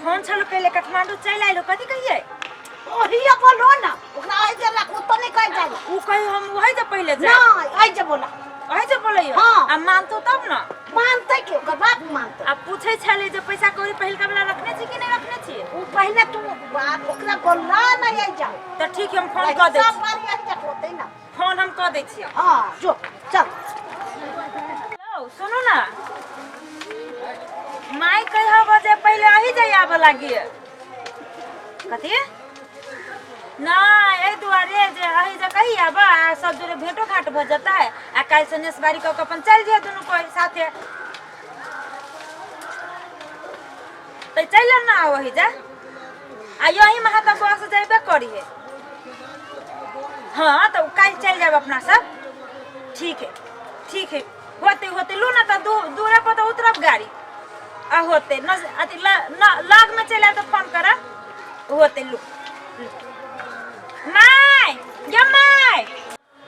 Phone छलो पहिले काठमांडू चलि आइलो कथी कहिए ओही बोलो ना ओकरा आई जे राखू तो नहीं कह जाए उ कही हम वही जे पहिले जाए नहीं आई जे बोला वही जे बोलैयो हाँ। आ मानतो तब ना मानते के ओकर बाप मानते आ पूछे छले जे पैसा कौड़ी पहिलका वाला रखने छी कि नहीं रखने छी उ पहले तू बाप ओकरा बोला नहीं आई जाओ तऽ ठीक है हम फोन कऽ दै सब छी बारी आई जा होते ना फोन हम कऽ दै छियै हाँ जो चल हेलो सुनू ना माय कहब जे पहिले अही जाय आबऽ लागी कथी नहि एहि दुआरे जे अही जे कही आबऽ आ सब जोरे भेंटो घाट भऽ जेतै आ काल्हि से नेसबारी कऽ के अपन चलि जइहे दुनू कोइ साथे तऽ चलि ना ओही जा आ यही महा तऽ बस जेबे करिहे हाँ तऽ काल्हि चलि जायब अपना सब ठीक है ठीक है होते होते लू ना तऽ दूरे पर तऽ उतरब गाड़ी आ होते न अथी लग में चलि आयब तऽ फोन करब होते लू लू। माय गे माय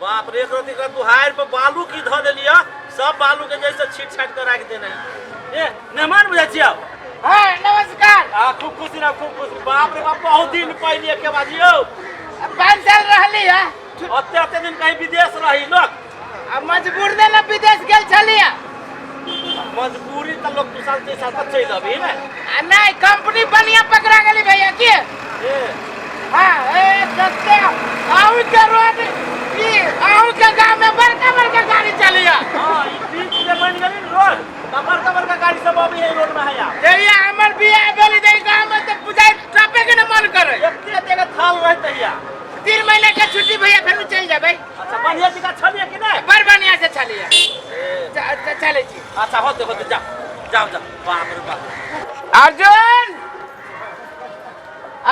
बाप रे एक रति का दुहार पर बालू की धऽ देलियै सब बालू के जैसे छीट छाट के राखि देने ए मेहमान बुझाइ छियै हाँ नमस्कार आ खूब खुशी रह खूब खुशी बाप रे बाप बहुत दिन पहले के बाजियो 5 साल रहली है ओते ओते दिन कहीं विदेश रही लोग आ मजबूर ने ना विदेश गेल छलियै मजबूरी तऽ लोग 2 साल 3 साल तक चलि अबही ने आ नहीं कंपनी बढ़िया पकड़ा गेली भैया की ए हाँ ए सस्ते आहू के रोड ई आहू के गांव में बड़का बड़का गाड़ी चलिया हाँ ई बीच जे बनि गेली ने रोड तऽ बड़का बड़का गाड़ी सब अबै है रोड में है आब जहिया हमर बियाह भेली तै गांव में तो बुझाइ टपे के न मन करे एते एते के थाल रहते हिया 3 महीना के छुट्टी भैया फेर चल जेबै अच्छा बढ़िया जगह छलिए कि नहीं बड़ बढ़िया से चलिए चलै छी अच्छा होते होते जाओ जाओ जाओ बाप रे बाप अर्जुन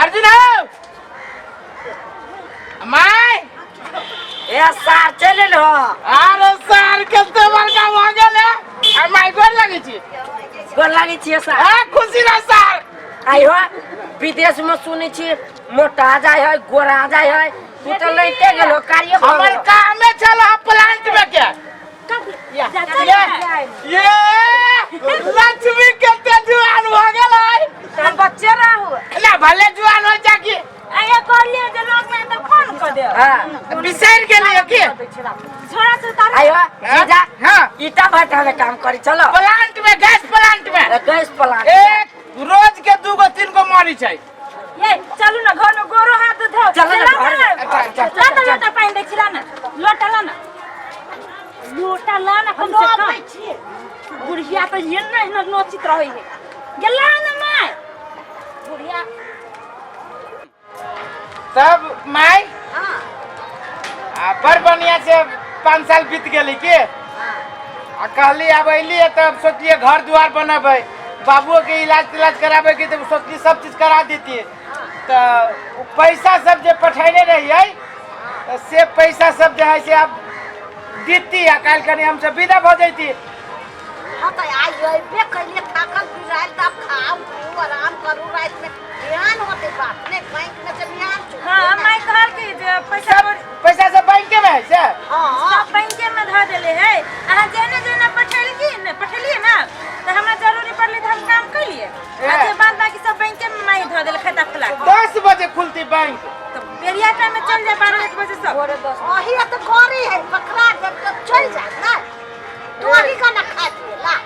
अर्जुन हो my A सार चलि एलहो अरे सार कते बड़का भऽ गेल है आ माय गोर लगै छी गोर लागै छियै सार आ खुशी रह सार आइयो विदेश में सुनै छी मोटा जाइ है गोरा जाइ है तू तऽ लैते गेलो कार्य भऽ हमर गेलो। कामे छल प्लांट में के जा, चल ये जा। ये लक्ष्मी कते जुआन भऽ गेल है हम बच्चे रहू ना भले जुआन हो जाकि आया कहलिए जे लोग में तऽ फोन कऽ देब हाँ बिसरि गेलियै की छोड़ा से उतार आइयो जीजा हाँ ईटा भट्टा में काम करी चलो प्लांट में गैस प्लांट में गैस प्लांट एक रोज के 2 गो 3 गो मरी छै ये चलू ना घर में गोरो हाथ धो चलो ना घर में। ला चल, चल, ना लोटा पानी दै छी ला ना लोटा ला ना लोटा ला ना कम से कम बुढ़िया तऽ ये नहीं ना नोचित रहै है गेला ना माय बुढ़िया तब माय हाँ आ बड़ बढ़िया से 5 साल बीत गेली की आ कहली आब अयली तब सोचलिए घर द्वार बनेबै बाबुओ के इलाज तिलाज कराबै के तऽ सोचली सब चीज करा देतियै तऽ उ पैसा सब जे पठेने रहियै तऽ से पैसा सब जे है से आब देती आ काल्हि कनि हमसब विदा भऽ जैती हाँ तो आई अइबे कैलिए थाकल पिरायल तब खाऊ पीऊ आराम करू रात में ध्यान होते बात ने बैंक में से ध्यान छू हाँ माय कहल की जे पैसा सब पैसा सब बैंके में है से हाँ सब बैंके में धऽ देले है अहाँ जेने जेने पठेलखिन पठेलियै ना तऽ हमरा जरूरी पड़लै तऽ हम काम केलियै आ जे बाद बाकी सब बैंके में माय धऽ देले खाता खोला के 10 बजे खुलती बैंक तऽ बेरिया टाइम में चल जाए 12 1 बजे सब वही तो गरी है पकड़ा जब तक चल जाए ना तो अभी का ना खा पिए ला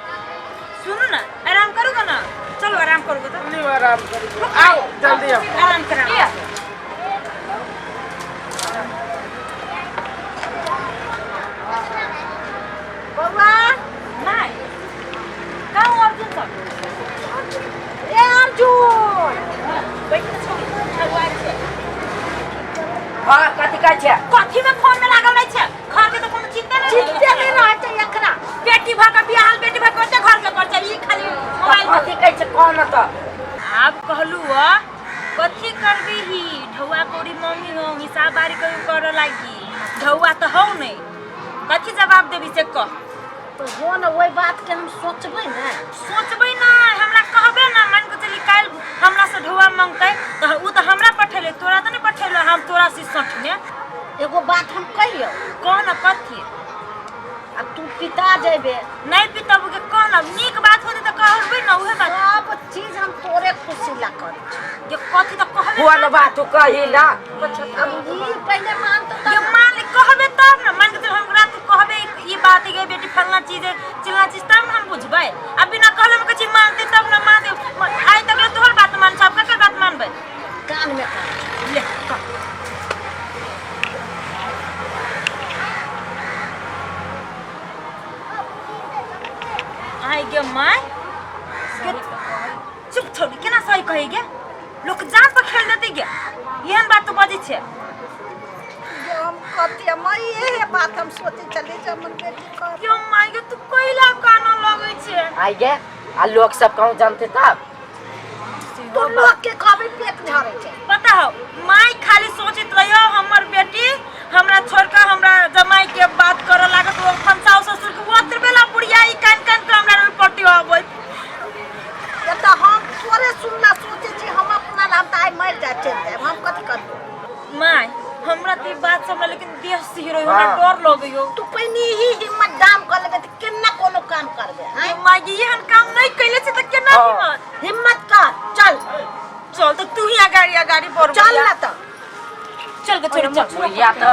सुनू ना आराम करू ना चलो आराम करू तऽ नहीं आराम करू आओ जल्दी आओ आराम करा बउआ माय कहूँ अर्जुन सब ए अर्जुन बैठ छोड़ी ठगुआइ छै हाँ कथी कहै छियै कथी में फोन में लागल रहै छै घर के तऽ कोनो चिंता नहीं चिंते नहीं रहै छै एकरा बेटी भऽ के बियाहल बेटी भऽ के ओते घर के कर ई खाली मोबाइल पर। कथी कहै छै कह न तऽ आब कहलू अ कथी करबी ढौआ कौड़ी मम्मी हो हिसाब बारी कभी करे लागी ढौआ तऽ हौ नहीं कथी जवाब देबी से कह तो हो ना वही बात के हम सोचबै ना सोचबै ना हमरा कहबे ना मान के चली काल्हि हमरा से ढौआ मंगतै तऽ उ तऽ हमरा पठेले तोरा तऽ नहीं पठेलो हम तोरा से सठने एगो बात हम कहियो कह ना कथी आ तू पिता जेबे। नहीं पितब के कहब, नीक बात होते तऽ कहबै न उहे बात। सब चीज हम तोरे खुशी ला करै छी। जे कथी तऽ कहबे। कोन बात तू कही ना? अब ई पहिले मान तो ये मान ले, कहबे तब न। मान के चल हमरा तू कहबे ई बात है, बेटी फलना चीज है चिलना चीज, तब न हम बुझबै। आ बिना कहले हम कथी मानते तब न मानते। आइ तक ले तोहर बात मान, सब ककर बात मानबै? कान में कह। ले कह। आइ गे my गे, चुप छोड़ी, केना सही कही गे? लोक जान पर खेल देते गे, एहन बात तो बजै छै। जे हम कहती हम इहे बात हम सोचे चले जे हमर बेटी कह। क्यों my गे, तू कैला काना लगै छै? आई गे, आ लोग सब कहूँ जानते तब? तू लोग के कहबे पेट झरे छै। पता हो माय, खाली सोचित रहियो हमर बेटी हमरा छोड़ के हमरा जमाई के बात करे लागत, ओ अपन सासु ससुर के ओतबे बेला बुढ़िया ई कान कान के हमरा पट्टी आबै। ये तऽ हम तोरे सुनना सोचे छी, हम अपना ला हम तऽ आइ मरि जाय चलि जायब, हम कथी करबो? माय, हमरा तऽ ई बात समझ, लेकिन देह सिहरो, हमरा हाँ। डर लगैयो। तू पहिने ही हिम्मत दाम कर लेबे तऽ केना कोनो काम करबे? ये माय गे, एहन काम नहीं कैले छी तऽ केना? हाँ। हिम्मत हिम्मत कर, चल चल तऽ तू ही अगाड़ी अगाड़ी बढ़। चल ना तऽ। चल के छोड़, चल। बुढ़िया तो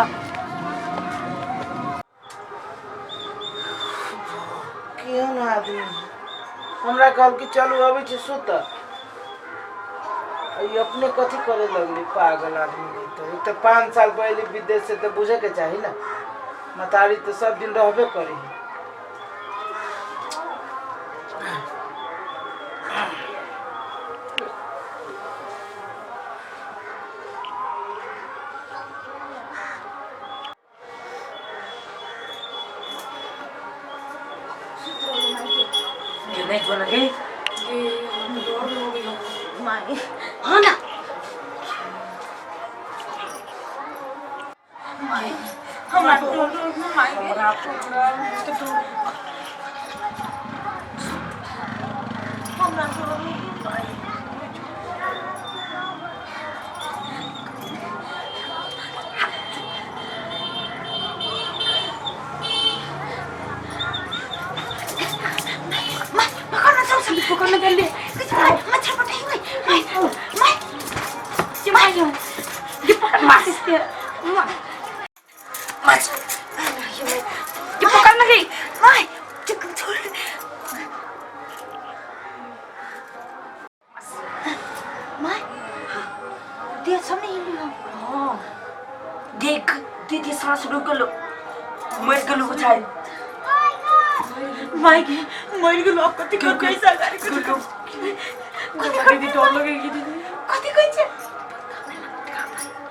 केहन आदमी है? हमरा कहल कि चलू अबै छी सुत, आ ई अपने कथी करे लगली? पागल आदमी है। तऽ एक तऽ 5 साल पहले विदेश से, तऽ बुझे के चाही ना, मतारी तऽ सब दिन रहबे करी। के नहीं जो लगे। माय। हाँ ना। माय, हमरा डर लगैयो माय गे। हमरा डर लगैयो माय। माय, पकड़ ना, चल चल, पकड़ ना जल्दी। माय, मच्छर पटाई। माय माय माय माय, ये पकड़ मार इसके। माय माय, ये पकड़ ना गई। माय, चुप छोड़। माय, देह सब नहीं हिली हम। हाँ देख दीदी, सांस रुक गेलो, मर गेलो बुझाइ। माय गे, मर गेलो। अब कथी कर कैसा गाड़ी कथी कर, कथी कर? दीदी, डर लगेगी दीदी। कथी कहै छै?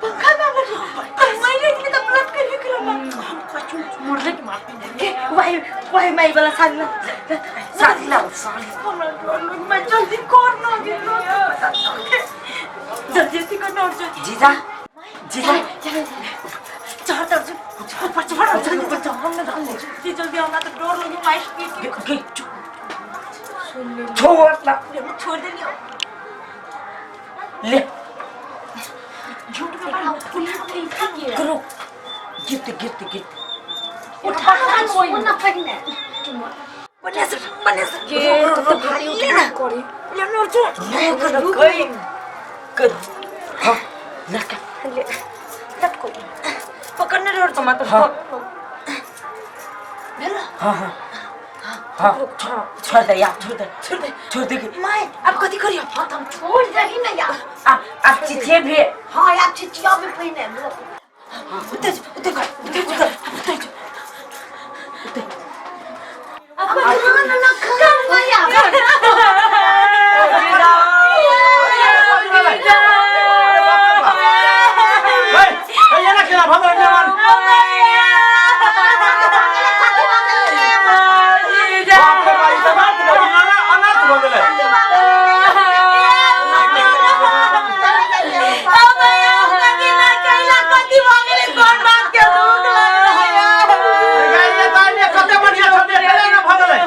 पंखा में आबै माय रे, त ब्लड कर गेलो। मरले के मारते के वाही वाही माई वाला साड़ी ला। साड़ी लाओ, साड़ी। हमरा डर लग, मैं जल्दी कर ना गेलो, जल्दी जल्दी कर ना। जीजा, जीजा। चढ़ चढ़, ऊपर चढ़, जल्दी ऊपर चढ़। हम ना जल्दी जल्दी, हमरा तो डर लगे माई के। गे गे, चुप, छोड़ ना। छोड़ दे लियो। ले। झूठ में बड़ा करो, गिरते गिरते गिरते। उठा ना पहिने। बढ़िया से, बढ़िया से। ये तो भारी उठा करे। ले नोर जो। रुक गई कर, हाँ लटका। ले लटको, पकड़ने रोड तो मत। हाँ। भेलो? हाँ हाँ हाँ, छोड़ छोड़ दे यार, छोड़ दे। छोड़ दे। छोड़ दे कि माय, अब कथी करियो? हाँ तऽ हम छोड़ दही ना यार। आप चिचिए भी। हाँ यार, छिचिया भी पहिने लोग। उतर उतर कर, उतर उतर उतर। अब ना ना काम ना यार। हे, ये ना केना भऽ गेलै मेहमान? बाप रे बाप, ई तऽ अनर्थ भऽ गेलै, अनर्थ भऽ गेलै। अरे गाय, ये तऽ आइए कते बढ़िया छलै, केना एना भऽ गेलै?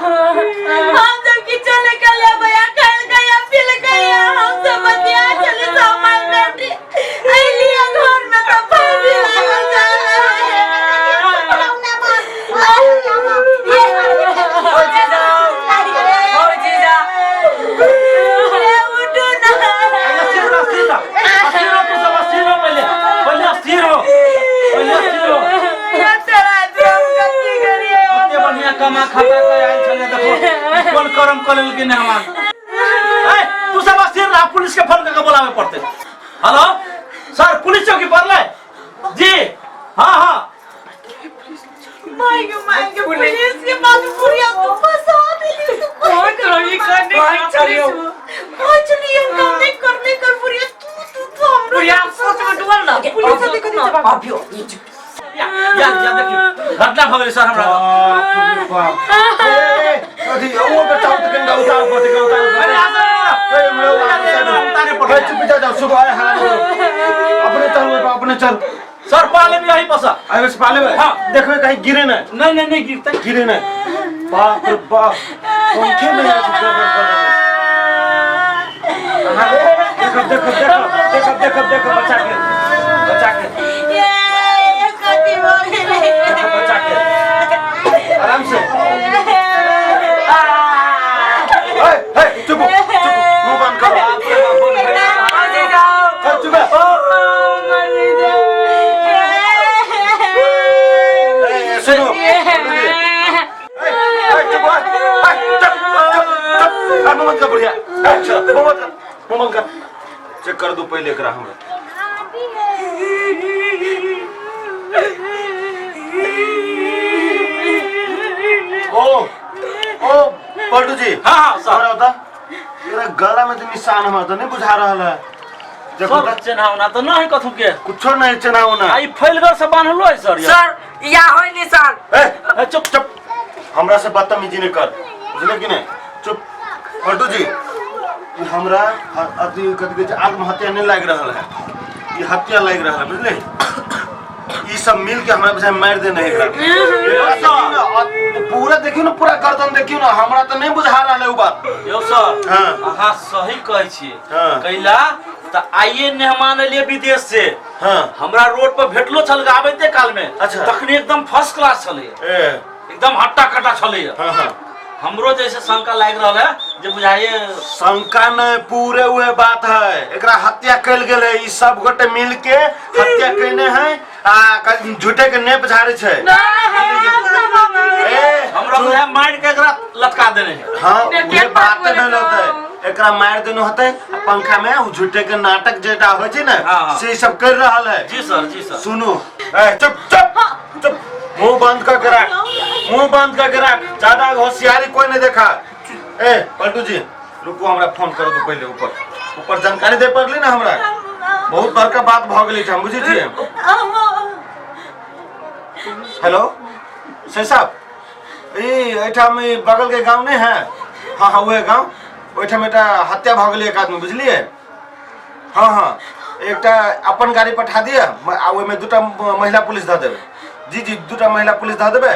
कमा खटा के आयल छलियै, देखो ई कोन कर्म कऽ लेलकै मेहमान। ए, तू सब अस्थिर रह, पुलिस के फोन करके बोलावे पड़ते। हेलो सर, पुलिस चौकी पड़ले जी? हाँ हाँ। माय गे माय गे, पुलिस के पास बुढ़िया तू फंसा देली तू। कौन रही करने कहाँ चली कहाँ चली? हम काम नहीं करने कर बुढ़िया, तू तू तू हमरो बुढ़िया सोच में डूबल ना। पुलिस से कथी जवाब अभियो ई चुप। या या या, देखियो घटना भऽ गेलै सर हमरा। बाप रे बाप। ए, अथी ओ बेटा उठ के उतार पति के उतार। अरे आ सर, ए, हमरा उतार। उतारे पड़तै। ए, चुप जा जाओ सुबह आए हाल अपने चल ओए अपने चल। सर, पाले भी यही पसा। आए से पाले में। हाँ। देखबे कहीं गिरे ना। नहीं नहीं नहीं गिरते। गिरे ना। बाप रे बाप, पंखे में आज गड़बड़ कर देले। हाँ, देखो देखो देखो देखो देखो देखो, बचा के बचा के। ये कथी भऽ गेलै? देखो बचा के, आराम से। ए ए, चुप चुप, मुंह बंद करो। ए, चुप। ए, सुनो। ए, ए, चुप, ए, ए, चुप चुप चुप। ए, मुंह बंद कर बुढ़िया। ए, चल, मुंह बंद कर, मुंह बंद कर। चेक कर दो पहले एकरा हमरा। ओ ओ पलटू जी। हाँ हाँ सर। हमरा बता, तेरा गला में तो निशान हमरा तो नहीं बुझा रहल है, देखो। सर, चिन्हावना तो नहीं कथू के। कुछो नहीं चेनावना। आ ई फैलगर से बान्हलो है सर यार। सर, या होय निशान। ए, ए, चुप। चुप, हमरा से बदतमीजी नहीं कर, बुझले कि नहीं? चुप। पलटू जी, ई हमरा अथी कथी कहै छै, आत्महत्या नहीं लागि रहल है, ई हत्या लागि रहल है, बुझले? ई सब मिल के हमरा बुझाय मारि देने है एकरा। एकरा देखियौ ने, पूरा देखियौ ने, पूरा गर्दन देखियौ ने, हमरा तऽ नहीं बुझा रहल है उ बात। यौ सर। हाँ। अहाँ सही कहै छियै। हाँ। कैला तऽ आइए मेहमान एलियै विदेश से। हमरा रोड पर भेटलो छल आबैते काल में। अच्छा। तखनी एकदम फर्स्ट क्लास छलै। ए। एकदम हट्टा कट्टा छलै। हाँ हाँ हमरो जैसे शंका लागि रहल है जे बुझाइए। शंका नहीं, पूरे उहे बात है, एकरा हत्या कल गेल है। ई सब गोटे मिल के हत्या कयने है आ झूठे के नेप झाड़े छै। ए, हमरा बुझाय मारि के एकरा लटका देने है। हाँ, उहे बात भेल होते, एकरा मारि देने होते आ पंखा में उ झूठे के नाटक जेटा होइ छै ने। हाँ, हाँ। से सब कर रहल है। जी सर, जी सर। सुनू, ए, चुप चुप चुप, मुंह बंद करके रख, मुंह बंद करके रख, ज्यादा होशियारी कोई नहीं देखा। ए पलटू जी, रुकू, हमरा फोन करो तू पहले ऊपर ऊपर जानकारी दे पड़ली ना, हमरा बहुत बड़का बात भ गेलै छै, हम बुझै छियै। हेलो से साहब, ई एहिठाम ई बगल के गांव नहीं है? हाँ हाँ, उहे गांव, ओहिठाम एकटा हत्या भऽ गेलै एक आदमी, बुझलियै? हाँ हाँ, एकटा अपन गाड़ी पठा दिअ आ ओहिमे दूटा महिला पुलिस धऽ देबै। जी जी, दूटा महिला पुलिस धऽ देबै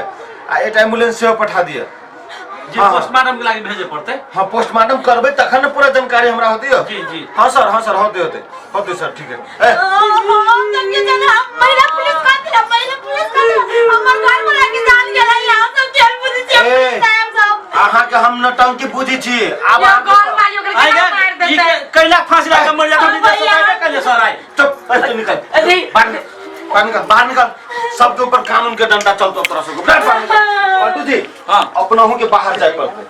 आ एकटा एम्बुलेंस सेहो पठा दिअ। जी। हाँ, हाँ। पोस्टमार्टम के लागी भेजे पड़तै। हाँ, पोस्टमार्टम करबै तखन ने पूरा जानकारी हमरा होतै यौ। जी जी। हाँ सर, हाँ सर, होतै होतै होतै सर, ठीक है। ए, हम सब के जान, हम महिला पुलिस का दिला, महिला पुलिस का दिला, हमर घर वाला के जान गेलै, हम सब खेल बुझै छियै। ए। पुलिस साहब सब। अहाँके हम नौटंकी बुझै छी आब। यो अहाँके घर वाली ओकरा आइ केना गे, मारि ई देतै? कैला फांसी लगा के मर जाता विदेश से आबे कैले सर आइ। चुप, ए, तू निकल। अरे। बाहर निकल, बाहर निकल, बाहर निकल। सबके ऊपर कानून के डंडा चलतो तोरा सबके। बाहर निकल। पलटू जी। हाँ। अपनहु के बाहर जाय पड़तै।